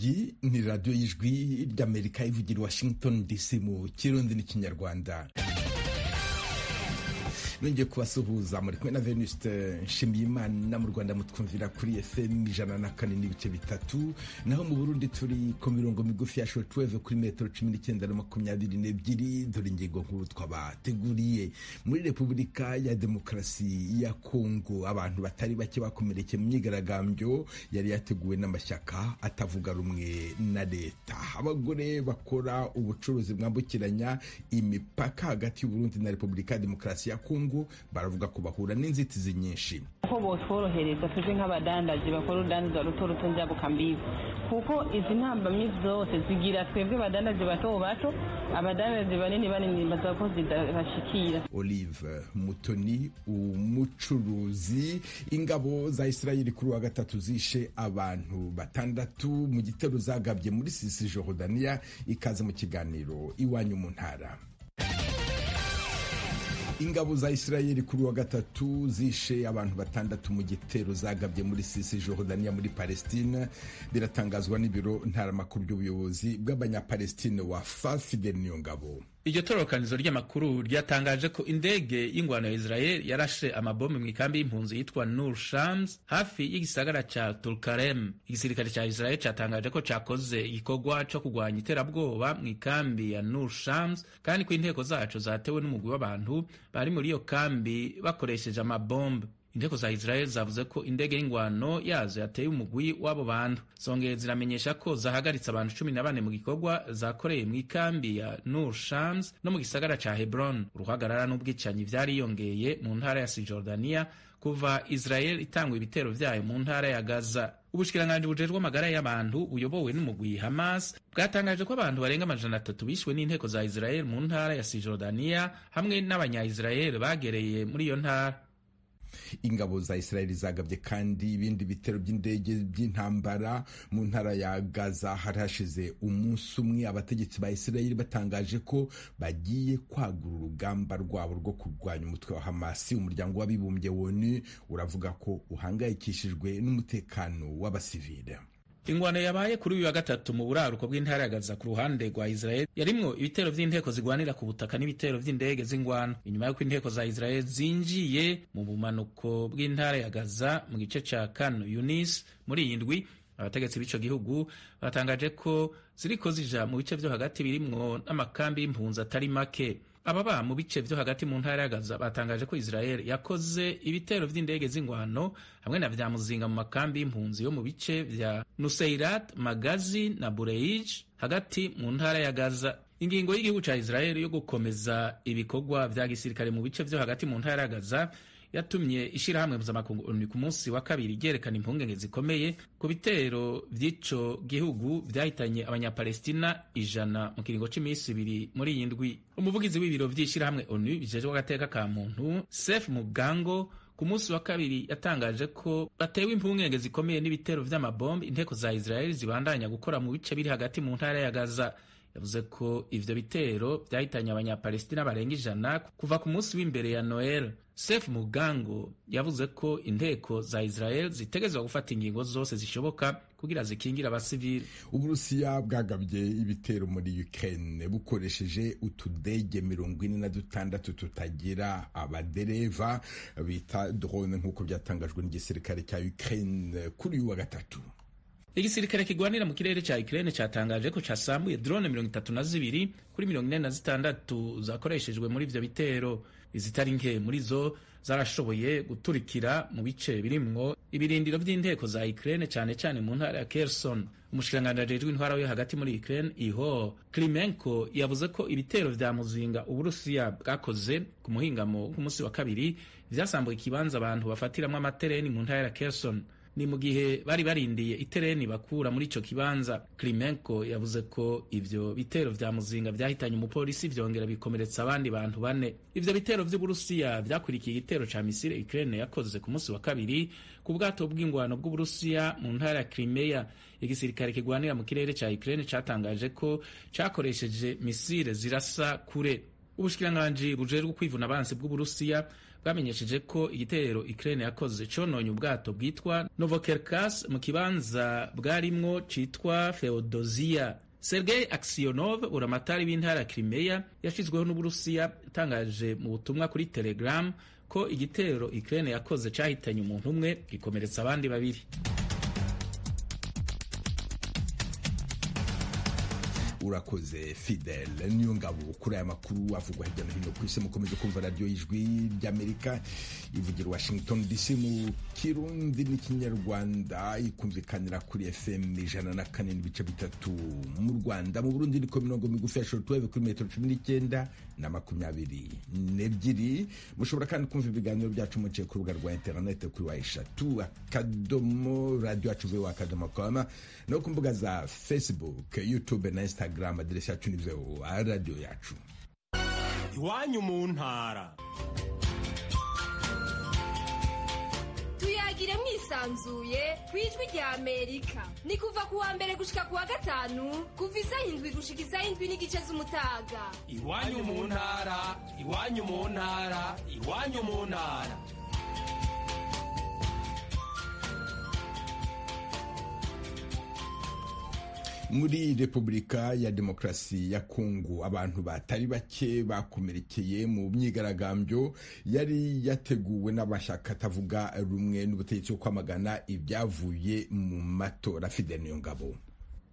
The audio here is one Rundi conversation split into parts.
Iyi ni radiyo y'Ijwi ry'Amerika ivugira Washington DC mu Kirundi n'Ikinyarwanda. Nongeye kubasuhuza, muri kumwe na Venuste Nshimiyimana. Mu Rwanda mutwumvira kuri FM 104.3, naho mu Burundi turi ku mirongo migufi ya shortwave kuri metero 19 na 22. Dore ingingo nkuru twabateguriye: Muri Repubulika ya Demokarasi ya Kongo, abantu batari bake bakomerekeye mu myigaragambyo yari yateguwe n'amashyaka atavuga rumwe na leta. Abagore bakora ubucuruzi bwambukiranya imipaka hagati y'Uburundi na Repubulika ya Demokarasi ya Kongo baravuga ko bahura n'inzitizi nyinshi. Ko botworohereza twebwe nk'abadandaji bakora urudandaza ruto ruto njyabukambibi, kuko izi ntambamyi zose zigira twebwe badandaji bato bato, abadandaji banini banini baza ko zidashikira. Olive Mutoni, umucuruzi. Ingabo za Israeli kuri wa gatatu zishe abantu batandatu mu gitero zagabye muri Cisjordania. Ikaze mu kiganiro Iwanyu mu Ntara. Ingabo za Israeli kuri wa gatatu zishe abantu batandatu mu gitero zagabye muri Cisjordania muri Palestine, biratangazwa n'ibiro ntaramakuru by'ubuyobozi bw'Abanyapalestine wa Fidel Niyongabo. Iryo tororokanizo ry'amakuru ryatangaje ko indege y'ingwano ya Israel yarashe amabombe mu ikambi y'impunzi yitwa Nur Shams hafi y'igisagara ca Tulkarem. Igisirikare ca Israel catangaje ko cakoze igikorwa co kugwanya iterabwoba mu ikambi ya Nur Shams, kandi ko inteko zaco zatewe n'umugwi w'abantu bari muri iyo kambi bakoresheje amabombe. Inteko za Israel zavuze ko indege y'ingwano yazo yateye umugwi w'abo bantu. Zongeye ziramenyesha ko zahagaritse abantu 14 mu gikorwa zakoreye mu ikambi ya Nur Shams no mu gisagara ca Hebron. Uruhagarara n'ubwicanyi vyariyongeye mu ntara ya Cisjordania kuva Israel itangwa ibitero vyayo mu ntara ya Gaza. Ubushikiranganji bujejwe amagara y'abantu buyobowe n'umugwi Hamas bwatangaje ko abantu barenga 300 bishwe n'inteko za Israel mu ntara ya Cisjordania hamwe n'abanya-Israel bagereye muri iyo ntara. Ingabo za Israeli zagabye kandi ibindi bitero by'indege by'intambara mu ntara ya Gaza. Hari hashize umunsi umwe abategetsi ba Israeli batangaje ko bagiye kwagura urugamba rwabo rwo kurwanya umutwe wa Hamasi. Umuryango w'Abibumbye WONU uravuga ko uhangayikishijwe n'umutekano w'abasivile. Ingwano yabaye kuri uyu wa gatatu mu buraruko bw'intara ya Gaza ku ruhande rwa Israel yarimwo ibitero vy'inteko zigwanira ku butaka n'ibitero vy'indege z'ingwano, inyuma y'uko inteko za Israel zinjiye mu bumanuko bw'intara ya Gaza mu gice ca Khan Yunis muri iyi ndwi. Abategetsi b'ico gihugu batangaje ko ziriko zija mu bice vyo hagati birimwo n'amakambi y'impunzi atari make. Ababa mu bice vyo hagati mu ntara ya Gaza batangaje ko Israel yakoze ibitero vy'indege z'ingwano hamwe na vya muzinga mu makambi y'impunzi yo mu bice vya Nuseirat, Magazi na Bureij hagati mu ntara ya Gaza. Ingingo y'igihugu ca Israel yo gukomeza ibikorwa vya gisirikare mu bice vyo hagati mu ntara ya Gaza yatumye ishirahamwe mpuzamakungu ONU ku munsi wa kabiri ryerekana impungenge zikomeye ku bitero vy'ico gihugu vyahitanye Abanyapalestina 100 mu kiringo c'imisi 2 muri iyi ndwi. Umuvugizi w'ibiro vy'ishirahamwe ONU bijejwe agateka ka muntu, Sef Mugango, ku munsi wa kabiri yatangaje ko batewe impungenge zikomeye n'ibitero vy'amabombe inteko za Israel zibandanya gukora mu bice biri hagati mu ntara ya Gaza. Yavuze ko ivyo bitero vyahitanye Abanyapalestina barenga 100 kuva ku munsi w'imbere ya Noel. Sef Mugango yavuze ko inteko za Israel zitegerezwa gufata ingingo zose zishoboka kugira zikingira abasivili. Uburusiya bwagabye ibitero muri Ukraine bukoresheje utudege 46 tutagira abadereva bita drone, nk'uko byatangajwe n'igisirikare cya Ukraine kuri uyu wa gatatu. Igisirikare kigwanira mu kirere ca Ukraine catangaje ko casambuye drone 32 kuri 46 zakoreshejwe muri ivyo bitero. Izitari nke muri zo zarashoboye guturikira mu bice birimwo ibirindiro vy'inteko za Ukraine, cane cane mu ntara ya Kherson. Umushikiranganji ajejwe intwaro yo hagati muri Ukraine, Ihor Klimenko, yavuze ko ibitero vya muzinga Uburusiya bwakoze ku muhingamo ku munsi wa kabiri vyasambuye ikibanza abantu bafatiramwo amatereni mu ntara ya Kherson. Ni mu gihe bari barindiye itereni bakura muri ico kibanza. Klimenko yavuze ko ivyo bitero vya muzinga vyahitanye umupolisi vyongera bikomeretsa abandi bantu bane. Ivyo bitero vy'Uburusiya vyakurikiye igitero ca misile Ukraine yakoze ku munsi wa kabiri ku bwato bw'ingwano bw'Uburusiya mu ntara ya Crimea. Igisirikare kigwanira mu kirere ca Ukraine catangaje ko cakoresheje misile zirasa kure. Ubushikiranganji bujejwe kwivuna abansi bw'Uburusiya bwamenyesheje ko igitero Ukraine yakoze cononye ubwato bwitwa Novocherkassk mu kibanza bwarimwo citwa Feodosia. Sergei Aksionov, buramatari w'intara ya Crimea yashizweho n'Uburusiya, yatangaje mu butumwa kuri Telegram ko igitero Ukraine yakoze cahitanye umuntu umwe gikomeretsa abandi babiri. Urakoze Fidel niyo ngabo kuri aya makuru avugwa hirya no hino ku isi. Mukomeje kumva radiyo y'Ijwi ry'Amerika ivugira Washington DC mu Kirundi n'Ikinyarwanda, ikumvikanira kuri FM 104.3 mu Rwanda. Mu Burundi ni ku mirongo migufi ya shortwave kuri metero 19 na 22. Mushobora kandi kumva ibiganiro byacu muciye ku rubuga rwa interineti kuri w3.radioyacu.com no ku mbuga za Facebook, YouTube na Instagram. Aderesi yacu ni VOA Radio Yacu. Iwanyu mu ntara. Tuyagire mwisanzuye ku Ijwi rya Amerika. Ni kuva ku wa mbere gushika ku wa gatanu, kuva isaha 7 gushika isaha 7:30 z'umutaga. Iwanyu mu ntara, iwanyu mu ntara, iwanyu mu ntara. Muri Repubulika ya Demokarasi ya Kongo, abantu batari bake bakomerekeye mu myigaragambyo yari yateguwe n'amashyaka atavuga rumwe n'ubutegetsi bwo kwamagana ibyavuye mu matora. Fidel Niyongabo.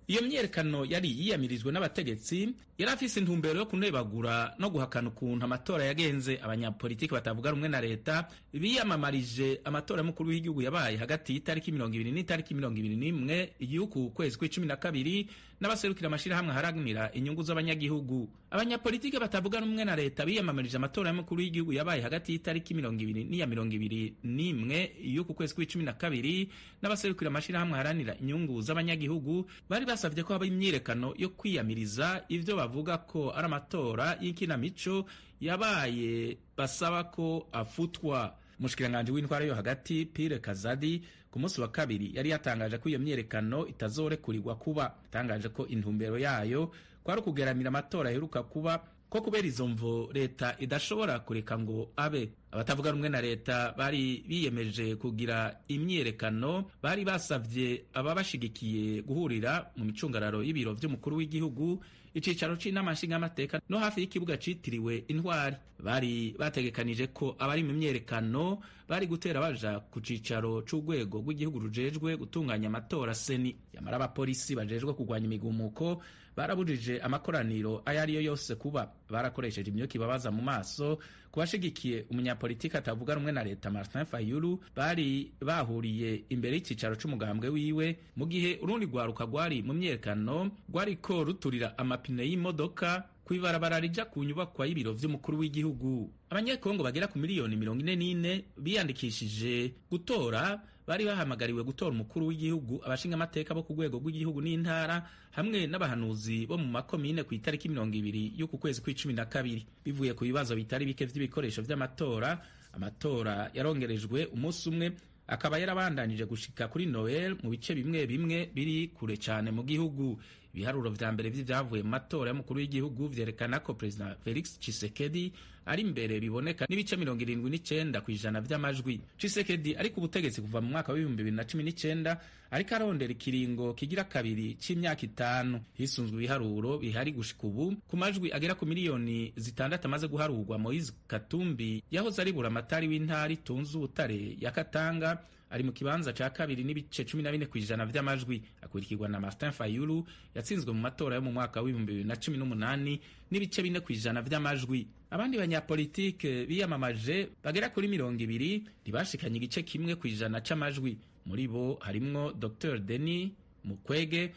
Iyo myiyerekano yari yiyamirijwe n'abategetsi yari afise intumbero yo kunebagura no guhakana ukuntu amatora yagenze. Abanyapolitiki batavuga rumwe na leta biyamamarije amatora y'umukuru w'igihugu yabaye hagati y'itariki 20 n'itariki 21 igihugu kwezi kw'icumi na kabiri, n'abaserukira amashirahamwe aharanira inyungu z'abanyagihugu. Abanyapolitiki batavuga rumwe na leta biyamamarije amatora y'umukuru w'igihugu yabaye hagati y'itariki 20 n'iya 21 y'uku kwezi kw'icumi na kabiri, n'abaserukira amashirahamwe aharanira inyungu z'abanyagihugu bari basavye ko haba imyiyerekano yo kwiyamiriza ivyo bavuga ko ari amatora y'ikinamico yabaye, basaba ko afutwa. Umushikiranganji w'intwara yo hagati Pierre Kazadi ku munsi wa kabiri yari yatangaje ko iyo myiyerekano itazorekurirwa kuba. Yatangaje ko intumbero yayo kwari ukugeramira amatora aheruka kuba, ko kubera izo mvo leta idashobora kureka ngo abe. Abatavuga rumwe na leta bari biyemeje kugira imyiyerekano bari basavye ababashigikiye guhurira mu micungararo y'ibiro vy'umukuru w'igihugu, icicaro c'inama nshingamateka no hafi y'ikibuga citiriwe Intwari. Bari bategekanije ko abari mu myiyerekano bari gutera baja ku cicaro c'urwego rw'igihugu rujejwe gutunganya amatora seni. Yamara abapolisi bajejwe kurwanya imigumuko barabujije amakoraniro ayo ariyo yose kuba. Barakoresheje imyuka ibabaza mu maso ku bashigikiye umunyapolitiki atavuga rumwe na leta Martin Fayulu bari bahuriye imbere y'icicaro c'umugambwe wiwe, mu gihe urundi rwaruka rwari mu myiyerekano rwariko ruturira amapine y'imodoka kw'ibarabara rija ku nyubakwa y'ibiro vy'umukuru w'igihugu. Abanyekongo bagera ku miliyoni 44 biyandikishije gutora bari bahamagariwe gutora umukuru w'igihugu, abashingamateka bo ku rwego rw'igihugu n'intara hamwe n'abahanuzi bo mu makomine ku itariki 20 y'uku kwezi kw'icumi na kabiri. Bivuye ku bibazo bitari bike vy'ibikoresho vy'amatora, amatora yarongerejwe umunsi umwe, akaba yarabandanije gushika kuri Noel mu bice bimwe bimwe biri kure cyane mu gihugu. Ibiharuro vya mbere vy'ivyavuye mu matora y'umukuru w'igihugu vyerekana ko President Felix Tshisekedi ari imbere biboneka n'ibice 79% vy'amajwi. Tshisekedi ari ku butegetsi kuva mu mwaka wa 2019, ariko arondera ikiringo kigira kabiri c'imyaka 5. Hisunzwe ibiharuro bihari gushika ubu, ku majwi agera ku miliyoni 6 amaze guharurwa, Moise Katumbi yahoze ari buramatari w'intara itunze ubutare ya Katanga ari mu kibanza ca kabiri n'ibice 14% vy'amajwi, akurikirwa na Martin Fayulu yatsinzwe mu matora yo mu mwaka wa 2018 n'ibice 4% vy'amajwi. Abandi banyapolitike biyamamaje bagera kuri 20 ntibashikanye igice 1% c'amajwi. Muri bo harimwo Dr Denis Mukwege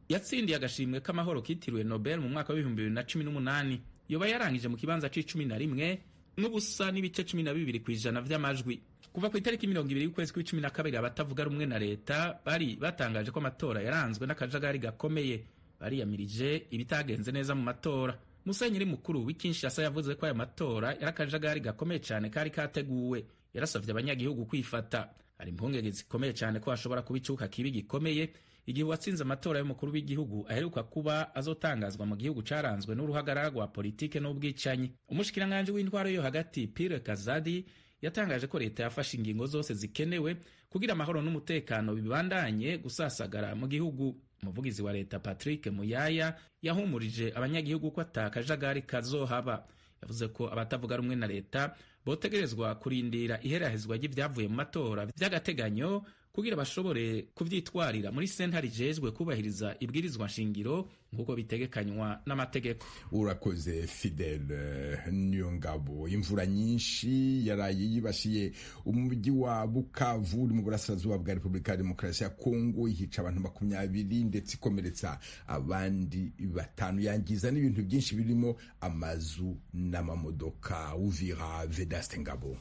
yatsindiye agashimwe k'amahoro kitiriwe Nobel mu mwaka wa 2018, yoba yarangije mu kibanza c'11 n'ubusa n'ibice 12% vy'amajwi. Kuva ku itariki 20 y'ukwezi kw'icumi na kabiri, abatavuga rumwe na leta bari batangaje ko amatora yaranzwe n'akajagari gakomeye. Bariyamirije ibitagenze neza mu matora. Musenyeri mukuru w'i Kinshasa yavuze ko aya matora yari akajagari gakomeye cyane kari kateguwe. Yarasavye abanyagihugu kwifata. Hari impungenge zikomeye cyane ko hashobora kuba icuka kibi gikomeye igihe uwatsinze amatora y'umukuru w'igihugu aheruka kuba azotangazwa mu gihugu caranzwe n'uruhagarara rwa politike n'ubwicanyi. Umushikiranganji w'intwaro yo hagati Pierre Kazadi yatangaje ko leta yafashe ingingo zose zikenewe kugira amahoro n'umutekano bibandanye gusasagara mu gihugu. Umuvugizi wa leta Patrick Muyaya yahumurije abanyagihugu ko atakajagari kazohaba. Yavuze ko abatavuga rumwe na leta botegerezwa kurindira iherahezwa ry'ibyavuye mu matora by'agateganyo kugira bashobore kuvyitwarira muri sentare ijejwe kubahiriza ibwirizwa nshingiro nk'uko bitegekanywa n'amategeko. Urakoze Fidele Niyongabo. Imvura nyinshi yaraye yibasiye umujyi wa Bukavu uri mu burasirazuba bwa Repubulika ya Demokarasi ya Kongo, ihica abantu 20 ndetse ikomeretsa abandi 5, yangiza n'ibintu byinshi birimo amazu n'amamodoka. Uvira, Vedaste Ngabo.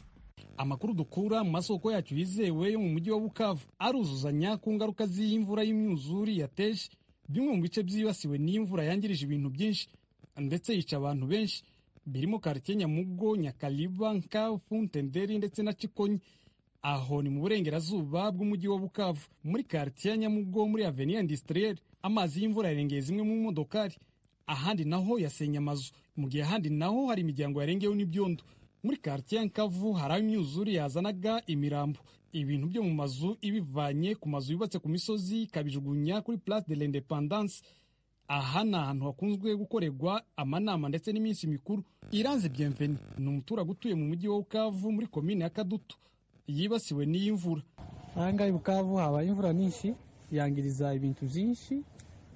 Amakuru dukura mu masoko yacu yizewe yo mu mujyi wa Bukavu aruzuzanya ku ngaruka z'imvura y'imyuzuri yateje bimwe mu bice byibasiwe n'imvura yangirije ibintu byinshi ndetse yica abantu benshi, birimo quartier Nyamugo, Nyakaliba, Nkafu, Ntenderi ndetse na Chikonyi. Aho ni mu burengerazuba bw'umujyi wa Bukavu. Muri quartier Nyamugo muri Avenue Industrielle amazi y'imvura yarengeye zimwe mu modokari, ahandi naho yasenye amazu, mu gihe ahandi naho hari imiryango yarengewe n'ibyondo. Muri quartier Nkavu hari imyuzuri yazanaga imirambo, ibintu byo mu mazu ibivanye ku mazu yubatse ku misozi ikabijugunya kuri Place de l'Independance. Aha ni ahantu hakunzwe gukorerwa amanama ndetse n'iminsi mikuru. Iranze Bienvenu ni umuturage utuye mu mujyi wa Bukavu muri komine ya Kadutu yibasiwe n'iyi mvura. Aha ngaha i Bukavu habaye imvura nyinshi yangiriza ibintu byinshi,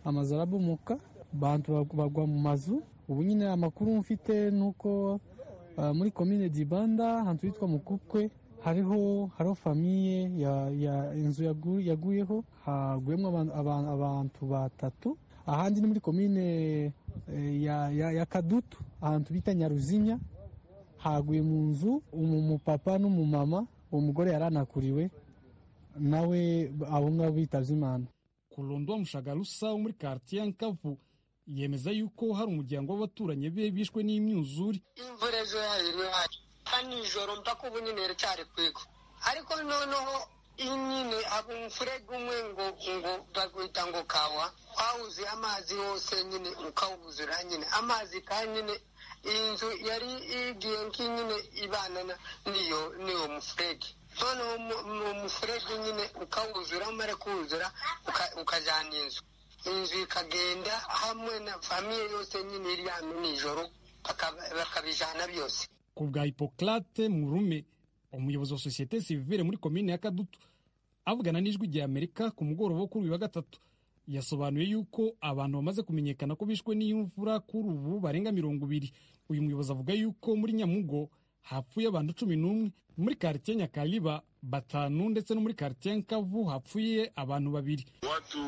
amazu arabomoka, abantu bagwa mu mazu. Ubu nyine amakuru mfite nuko muri komine Dibanda ahantu hitwa Mukukwe hariho famiye ya inzu yaguyeho, haguyemo abantu batatu. Ahandi ni muri komine ya Kadutu ahantu bita Nyaruzinya haguye mu nzu umupapa n'umumama, uwo mugore yaranakuriwe nawe, abo ngabo bitavye Imana. Kulondwa Mushagarusa wo muri quartier Nkavu yemeza yuko hari umuryango w'abaturanyi be bishwe n'imyuzuri. Imvura ejo yari nijoro mpaka ubu nyine iracyari kwigwa, ariko noneho nyine umufurege umwe ngo bagwita ngo kawa wawuzuye amazi yose nyine ukawuzura nyine amazi kandi nyine inzu yari igiye nk'inyine ibana n'iyo mufurege, noneho umufurege nyine ukawuzura, umara kuwuzura ukajyana inzu ikagenda hamwe na famiye yose nyine iryamye nijoro bakabijana byose. Ku bwa Hippocrate Murume, umuyobozi wa societe civile muri komine ya Kadutu, avugana n'Ijwi rya Amerika ku mugoroba wo kuri uyu wa gatatu, yasobanuye yuko abantu bamaze kumenyekana ko bishwe n'imvura kuri ubu barenga 20. Uyu muyobozi avuga yuko muri Nyamugo hapfuye abantu 11, muri quartier Nyakaliba 5 ndetse no muri quartier Nkavu hapfuye abantu 2. Watu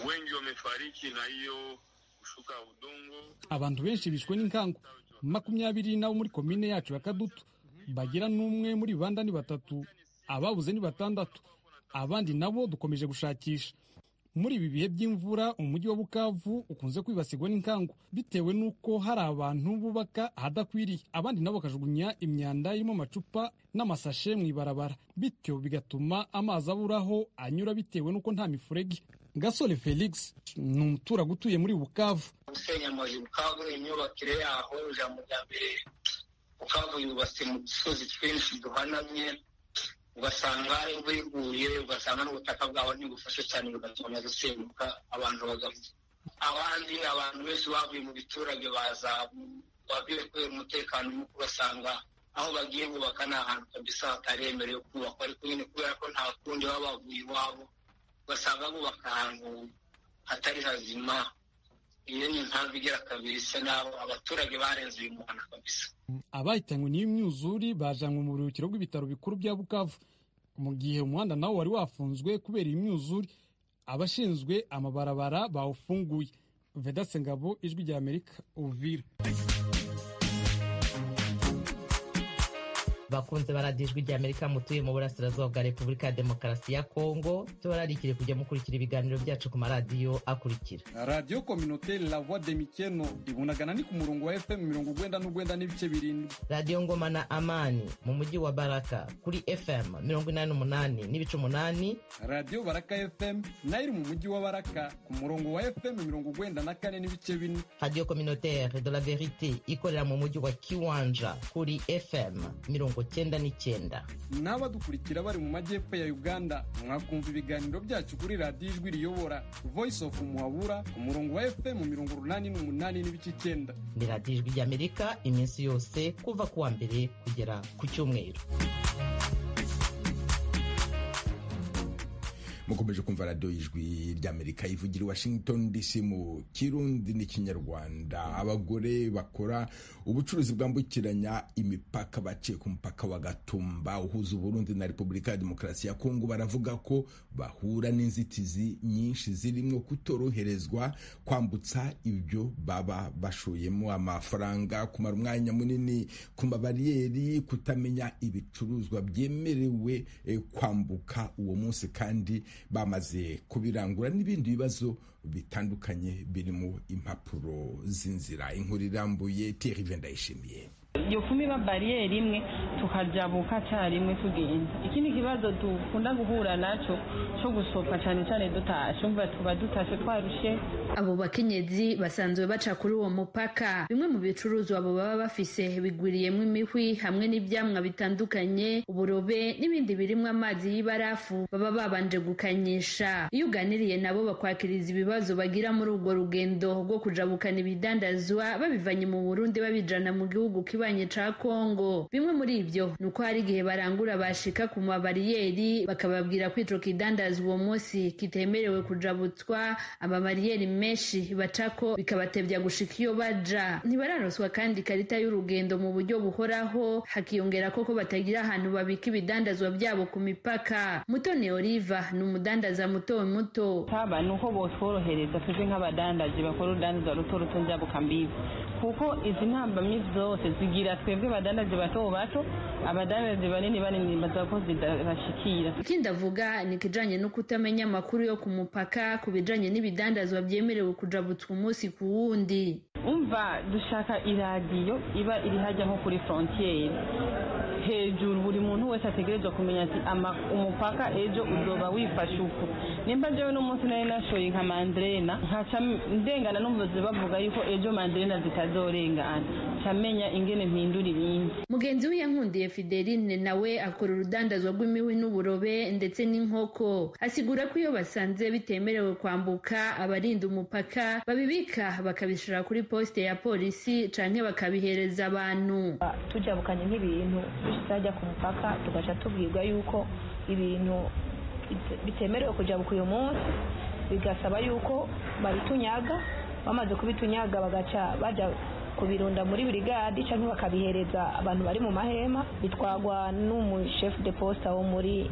wengi wamefariki na hiyo kushuka udongo. Abantu benshi bishwe n'inkangu 20 nabo muri komine yacu ya Kadutu, bagira n'umwe muri banda ni 3, ababuze ni 6, abandi nabo dukomeje gushakisha. Muri ibi bihe by'imvura umujyi wa Bukavu ukunze kwibasirwa n'inkangu bitewe n'uko hari abantu bubaka ahadakwiriye, abandi nabo bakajugunya imyanda irimo amacupa n'amasashe mu ibarabara, bityo bigatuma amazi aburaho anyura bitewe n'uko nta mifurege. Gasore Felix ni umuturage utuye muri Bukavu. Gusenya amazu Bukavu, imyubakire yaho, ijambo rya mbere Bukavu yubatse mu dusozi twinshi duhanamye, ugasanga imvura iguye ugasanga n'ubutaka bwaho ntibufashe cyane, bigatuma amazu asenyuka abantu bagapfa. Abandi abantu benshi bavuye mu biturage baza bagiye kubera umutekano muke, ugasanga aho bagiye bubaka ni ahantu kabisa hataremerewe kubakwa, ariko nyine kubera ko nta kundi baba bavuye iwabo ugasanga bubaka ahantu hatari hazima. Iyo ni impamvu igira kabiri isa naho abaturage barenze uyu muhanda kabisa. Abahitanywe n'iyo myuzuri bajanywe mu buruhukiro bw'ibitaro bikuru bya Bukavu, mu gihe umuhanda nawo wari wafunzwe kubera imyuzuri, abashinzwe amabarabara bawufunguye. Vedaste Ngabo, Ijwi rya Amerika, Uvira. Bakunze baradiyo Ijwi ry'Amerika mutuye mu burasirazuba bwa Repubulika ya Demokarasi ya Kongo, tubararikire kujya mukurikira ibiganiro byacu ku maradiyo akurikira: Radiyo Communautaire La Voix de Mikeno ibunagana ni ku murongo wa FM 99.7, Radiyo Ngoma na Amani mu mujyi wa Baraka kuri FM 88.8, Radiyo Baraka FM nayo iri mu mujyi wa Baraka ku murongo wa FM 94.4, Radiyo Communautaire de la Verite ikorera mu mujyi wa Kiwanja kuri FM 99. N'abadukurikira bari mu majyepfo ya Uganda, mwakumva ibiganiro byacu kuri Radiyo Ijwi Riyobora Voice of Muhabura ku murongo wa FM 88.9. Ni Radiyo Ijwi ry'Amerika iminsi yose kuva ku wa mbere kugera ku cyumweru. Mukomeje kumva Radiyo Ijwi ry'Amerika ivugira i Washington DC mu Kirundi n'Ikinyarwanda. Abagore bakora ubucuruzi bwambukiranya imipaka baciye ku mupaka wa Gatumba uhuza Uburundi na Repubulika ya Demokarasi ya Kongo baravuga ko bahura n'inzitizi nyinshi zirimo kutoroherezwa kwambutsa ibyo baba bashoyemo amafaranga, kumara umwanya munini ku mabariyeri, kutamenya ibicuruzwa byemerewe kwambuka uwo munsi kandi bamaze kubirangura, n'ibindi bibazo bitandukanye birimo impapuro z'inzira. Inkuru irambuye, Thierry Ndayishimiye. Iyo fuma iba bariyeri imwe tukajabuka carimwe tugenda. Ikindi kibazo dukunda guhura naco co gusopa cane cane dutashe, umva tuba dutashe twarushe. Abo bakenyezi basanzwe baca kuri uwo mupaka. Bimwe mu bicuruzwa abo baba bafise bigwiriyemwo imihwi hamwe n'ivyamwa bitandukanye, uburobe n'ibindi birimwo amazi y'ibarafu baba babanje gukanyisha. Iyo uganiriye nabo bakwakiriza ibibazo bagira muri urwo rugendo rwo kujabukana ibidandazwa babivanye mu Burundi babijana mu gihugu kibanyi ca Kongo. Bimwe muri ivyo nuko hari igihe barangura bashika ku mabariyeri bakababwira ko ico kidandazwa uwo munsi kitemerewe kujabutswa. Amabariyeri menshi bacako bikabatevya gushika iyo baja. Ntibararonswa kandi ikarita y'urugendo mu buryo buhoraho, hakiyongera ko batagira ahantu babika ibidandazwa byabo ku mipaka. Mutoni Oliva ni umudandaza muto muto. Saba nuko botworohereza twebwe nk'abadandaji bakora urudandaza ruto ruto njabukambibi, kuko izi ntambamyi zose zigira twebwe badandaji bato bato, abadandaji banini banini baza ko zidashikira. Ikindi avuga ni ikijanye no kutamenya amakuru yo ku mupaka ku bijanye n'ibidandazwa byemerewe kujabutswa umunsi ku wundi. Umva, dushaka iradiyo iba iri hajya nko kuri frontiere hejuru, buri muntu wese ategerezwa kumenya ati umupaka ejo uzoba wifashe uku. Nimba jewe n'umunsi nari nashoye nka mandrena, nkaca ndengana numva bavuga yuko ejo mandrena zitazorengana, nca ingene mpindura ibindi. Mugenzi we Yankundiye Fideline nawe akora urudandazwa rw'imihwi n'uburobe ndetse n'inkoko. Asigura ko iyo basanze bitemerewe kwambuka, abarinda umupaka babibika bakabishira kuri poste ya polisi canke bakabihereza abantu. Tujabukanye nk'ibintu dushitse ku mupaka, tugaca tubwirwa yuko ibintu bitemerewe kujabuka uyu munsi, bigasaba yuko babitunyaga. Bamaze kubitunyaga, bagaca baja kubirunda muri brigade cyangwa bakabihereza abantu bari mu mahema, bitwagwa n'umushefu de poste wo muri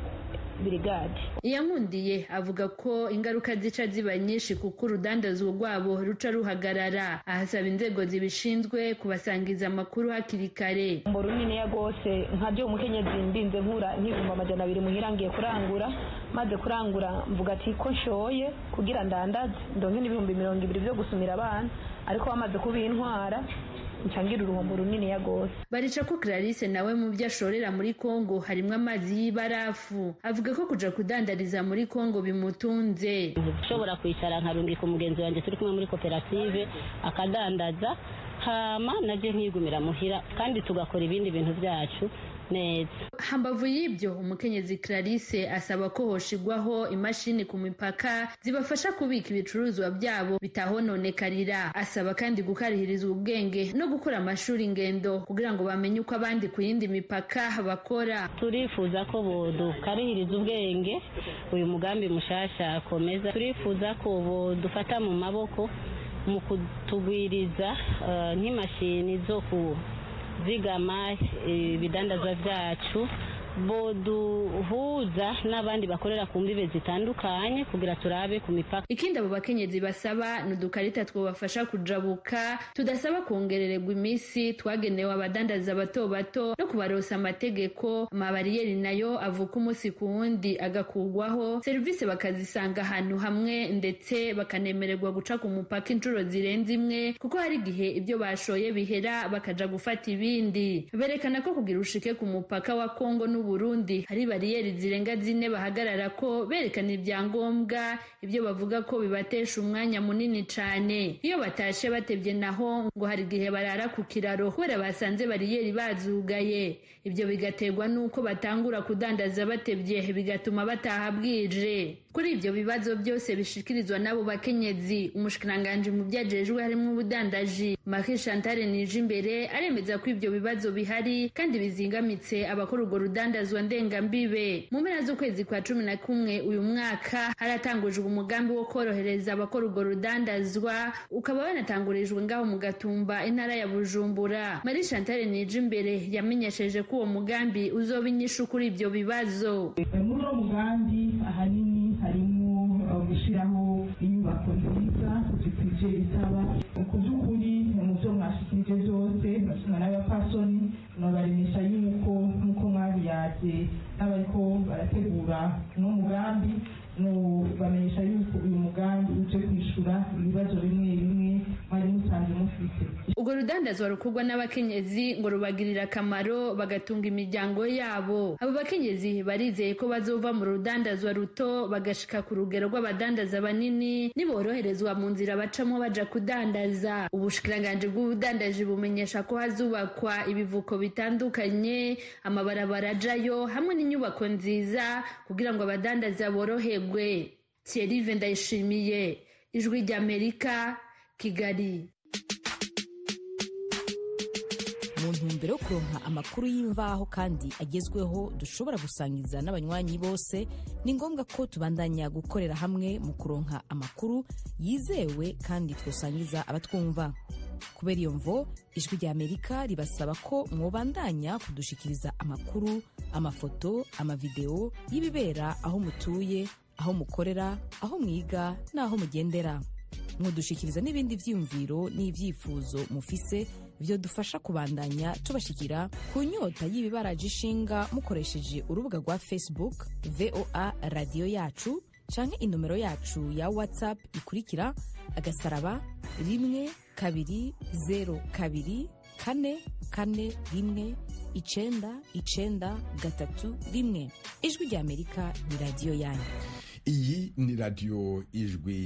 brigade. Iyankundiye avuga ko ingaruka zica ziba nyinshi kuko urudandazwa rwabo ruca ruhagarara. Ahasaba inzego zibishinzwe kubasangiza amakuru hakiri kare. Mbo runiniya rwose. Nka byo umukenyezi ndinze nkura nk'200,000 muhira, ngiye kurangura, maze kurangura mvuga ati ko nshoye kugira ndandaze ndonke n'20,000 byo gusumira abana, ariko bamaze kubintwara ncangira uruhombo runini gose. Barica ko Clarisse nawe mu byo ashorera muri Kongo harimwo amazi y'ibarafu. Avuga ko kuja kudandariza muri Kongo bimutunze. Nshobora kwicara nkarungika umugenzi wanjye turi kumwe muri koperative akadandaza, hama naje nkigumira muhira kandi tugakora ibindi bintu byacu neza. Hambavu y'ibyo, umukenyezi Clarisse asaba ko hoshigwaho imashini ku mipaka zibafasha kubika ibicuruzwa byabo bitahononekarira. Asaba kandi gukarihirizwa ubwenge no gukora amashuri ingendo kugira ngo bamenye uko abandi ku yindi mipaka bakora. Turifuza ko bodukarihiriza ubwenge, uyu mugambi mushasha akomeza. Turifuza ko bodufata mu maboko mu kutugwiriza nk'imashini zo kuzigama ibidandazwa byacu. Boduhuza n'abandi bakorera ku mbibe zitandukanye kugira turabe ku mipaka. Ikindi abo bakenyezi basaba ni udukarita twobafasha kujabuka, tudasaba kongerererwa iminsi twagenewe abadandaza bato bato, no kubarosa amategeko. Amabariyeri nayo avuka umunsi ku wundi agakugwaho, serivisi bakazisanga ahantu hamwe, ndetse bakanemererwa guca ku mupaka inshuro zirenze imwe, kuko hari igihe ibyo bashoye bihera bakaja gufata ibindi. Berekana ko kugira ushike ku mupaka wa Kongo n'Uburundi hari bariyeri zirenga 4 bahagarara ko berekana ibyangombwa, ibyo bavuga ko bibatesha umwanya munini cane. Iyo batashe batebye naho ngo hari igihe barara ku kiraro kubera basanze bariyeri bazugaye. Ibyo bigaterwa n'uko batangura kudandaza batebye, bigatuma bataha bwije. Kuri ibyo bibazo byose bishikirizwa n'abo bakenyezi, umushikiranganji mu byajejwe harimo ubudandaji Marie Chantal Nijimbere aremeza ko ibyo bibazo bihari kandi bizingamitse abakora urwo rudandazwa ndengambibe. Mu mpera z'ukwezi kwa 11 uyu mwaka haratangujwe umugambi wo korohereza abakora urwo rudandazwa, ukaba wanatangurijwe ngaho mu Gatumba, intara ya Bujumbura. Marie Chantal Nijimbere yamenyesheje ko uwo mugambi uzoba inyishu kuri ibyo bibazo. Muri uwo mugambi ahanini harimo gushyiraho inyubako nziza zikwije ibisaba. Ku by'ukuri mu byo mwashikirije byose bashinga n'abapasoni nabaremesha yuko nk'uko mwabiyaze n'abariko barategura uno mugambi, bamenyesha yuko uyu mugambi uje kwishura ibibazo bimwe bimwe mwari musanzwe mufite. Urwo rudandazwa rukorwa n'abakenyezi ngo rubagirira akamaro, bagatunga imiryango yabo. Abo bakenyezi barizeye ko bazova mu rudandazwa ruto bagashika ku rugero rw'abadandaza banini niboroherezwa mu nzira bacamo baja kudandaza. Ubushikiranganji bw'ubudandaji bumenyesha ko hazubakwa ibivuko bitandukanye, amabarabara ajayo hamwe n'inyubako nziza kugira ngo abadandaza boroherwe. Thierry Ndayishimiye, Ijwi ry'Amerika, Kigali. Mu ntumbero yo kuronka amakuru y'imvaho kandi agezweho dushobora gusangiza n'abanywanyi bose, ni ngombwa ko tubandanya gukorera hamwe mu kuronka amakuru yizewe kandi twosangiza abatwumva. Kubera iyo mvo, Ijwi rya Amerika ribasaba ko mwobandanya kudushikiriza amakuru, amafoto, amavideo y'ibibera aho mutuye, aho mukorera, aho mwiga n'aho mugendera. Mwodushikiriza n'ibindi vyiyumviro n'ivyifuzo mufise vyodufasha kubandanya tubashikira ku nyota y'ibibaraje ishinga, mukoresheje urubuga rwa Facebook VOA radiyo yacu, canke inomero yacu ya WhatsApp ikurikira: agasaraba 1 2 0 2 4 4 1 9 9 3 1. Ijwi rya Amerika ni radiyo yanyu. Iyi ni radiyo Ijwi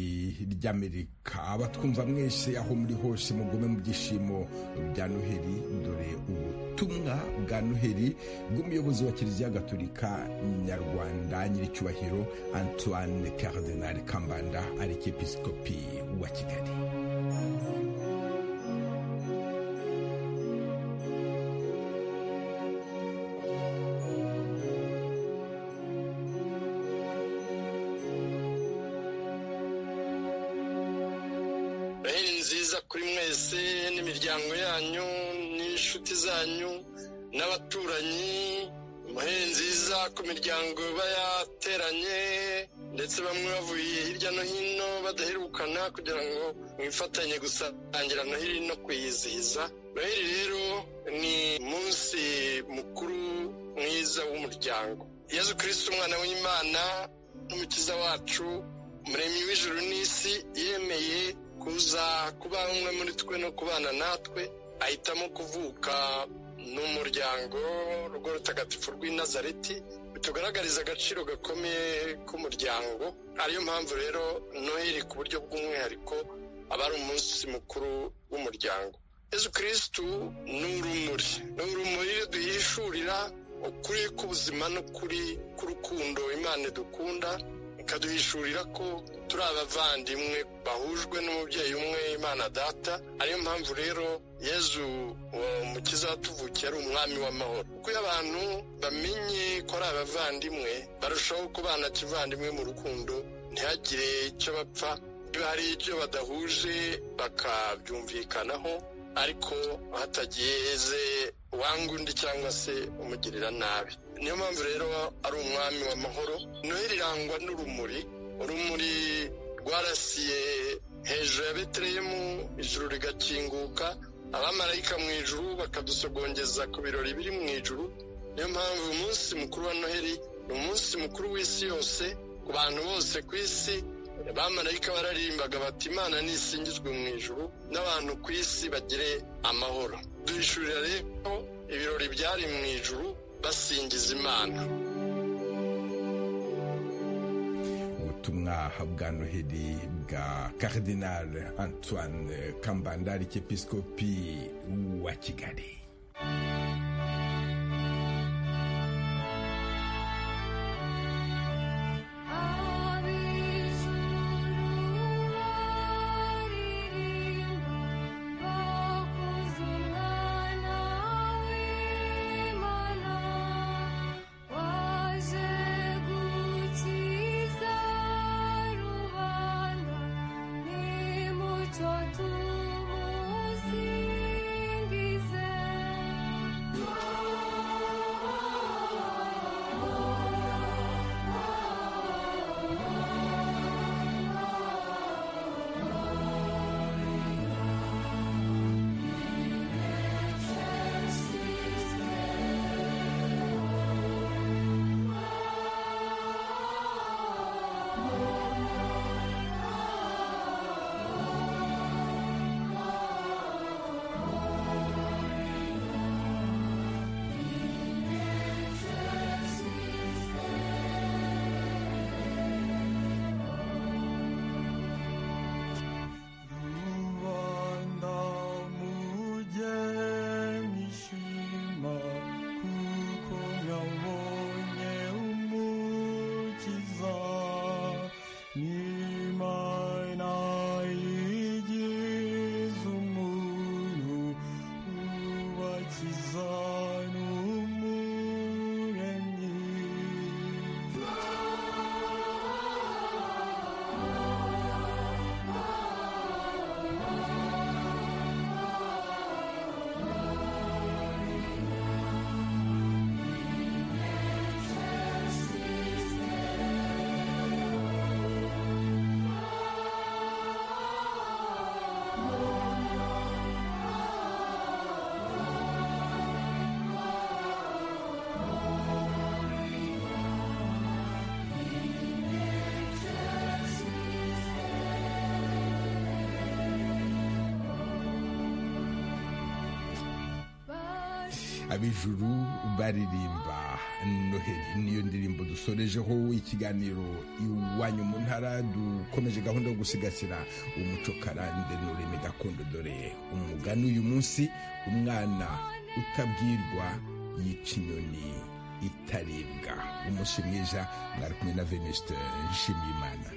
ry'Amerika. Abatwumva mwese aho muri hose mugume mu byishimo bya Noheli. Dore ubutumwa bwa Noheli bw'umuyobozi wa Kiliziya Gatolika Nyarwanda, nyiricyubahiro Antoine Cardinal Kambanda, arikiepiskopi wa Kigali. Nziza kuri mwese n'imiryango yanyu n'inshuti zanyu n'abaturanyi. Noheli nziza ku miryango iba yateranye, ndetse bamwe bavuye hirya no hino badaherukana, kugira ngo mwifatanye gusangira Noheli no kuyizihiza. Noheli rero ni umunsi mukuru mwiza w'umuryango. Yezu Kristo, umwana w'Imana n'umukiza wacu, umuremyi w'ijuru n'isi, yemeye kuza kuba umwe muri twe no kubana natwe, ahitamo kuvuka n'umuryango urugo rutagatifu rw'i Nazareti, bitugaragariza agaciro gakomeye k'umuryango. Ariyo mpamvu rero Noheli ku buryo bw'umwihariko aba ari umunsi mukuru w'umuryango. Yezu Kristu ni urumuri, ni urumuri duhishurira ukuri k'ubuzima n'ukuri k'urukundo Imana idukunda, ikaduhishurira ko turi abavandimwe bahujwe n'umubyeyi umwe, Imana Data. Ariyo mpamvu rero Yezu umukiza watuvukiye ari umwami w'amahoro, kuko iyo abantu bamenye ko ari abavandimwe barushaho kubana kivandimwe mu rukundo, ntihagire icyo bapfa. Niba hari icyo badahuje bakabyumvikanaho, ariko hatageze wanga undi cyangwa se umugirira nabi. Niyo mpamvu rero ari umwami w'amahoro. Noheli irangwa n'urumuri, urumuri rwarasiye hejuru ya Betelehemu, ijuru rigakinguka, abamarayika mu ijuru bakadusogongeza ku birori biri mu ijuru. Niyo mpamvu umunsi mukuru wa Noheli ni umunsi mukuru w'isi yose, ku bantu bose ku isi. Abamarayika bararimbaga bati Imana nisingizwe mu ijuru, n'abantu ku isi bagire amahoro. Duhishurira rero ibirori byari mu ijuru basingiza Imana. Ubutumwa bwa Noheli bwa Cardinal Antoine Kambanda, Arkiyepiskopi wa Kigali. Ab'ijuru baririmba Noheli niyo ndirimbo dusorejeho ikiganiro iwanyu mu ntara. Dukomeje gahunda yo gusigasira umuco karande n'ururimi gakondo. Dore umugani uyu munsi: umwana utabwirwa yica inyoni itaribwa. Umunsi mwiza, mwari kumwe na Venuste Nshimiyimana.